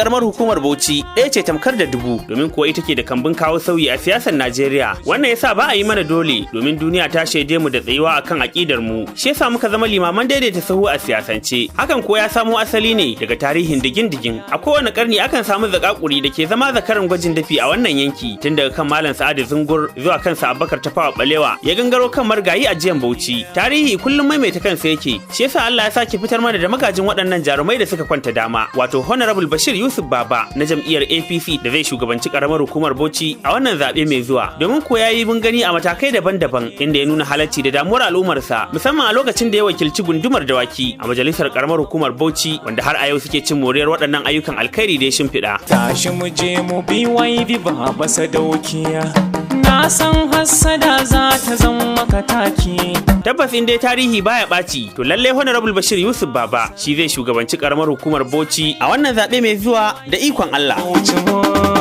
Karamar hukumar Bauchi ɗaya ce tamkar da dubu, domin kuwa ita ke da kambun kawo sauyi a siyasar Najeriya. Wannan yasa ba a yi mana dole, domin duniya ta shaide mu da tsayuwa akan aƙidar mu. Shi yasa muka zama limaman daidaita sahu a siyasance. Hakan ko ya samo asali ne daga tarihin digin-digin. A kowane karni akan samu zakakuri da ke zama zakaran gwajin dafi a wannan yanki, tun daga kan Malam Sa'adu Zungur zuwa kan Abubakar Tafawa Balewa, ya gangaro kan Margayi Ajiyan Bauchi. Tarihi kullum maimaita kansa yake. Shi yasa Allah ya sake fitar mana da magajin waɗannan jarumai da suka kwanta dama, wato Honorable Bashir Yusuf Baba na jam'iyyar APC, da zai shugabanci karamar hukumar Bauchi a wannan zaɓe mai zuwa. Domin ko yayi mun gani a matakai daban-daban inda ya nuna halacci da damuwar al'ummarsa, musamman a lokacin da ya wakilci gundumar Dawaki a majalisar karamar hukumar Bauchi, wanda har a yau suke cin moriyar waɗannan ayyukan alkhairi da ya shimfiɗa. Tashi mu je mu bi wai Baba Sadaukiya. Na san hassada za ta zama kataki. Tabbas, in dai tarihi baya ɓaci, to lallai Honorable Bashir Yusuf Baba shi zai shugabanci karamar hukumar Bauchi a wannan zaɓe mai zuwa da ikon Allah. Bauchi mun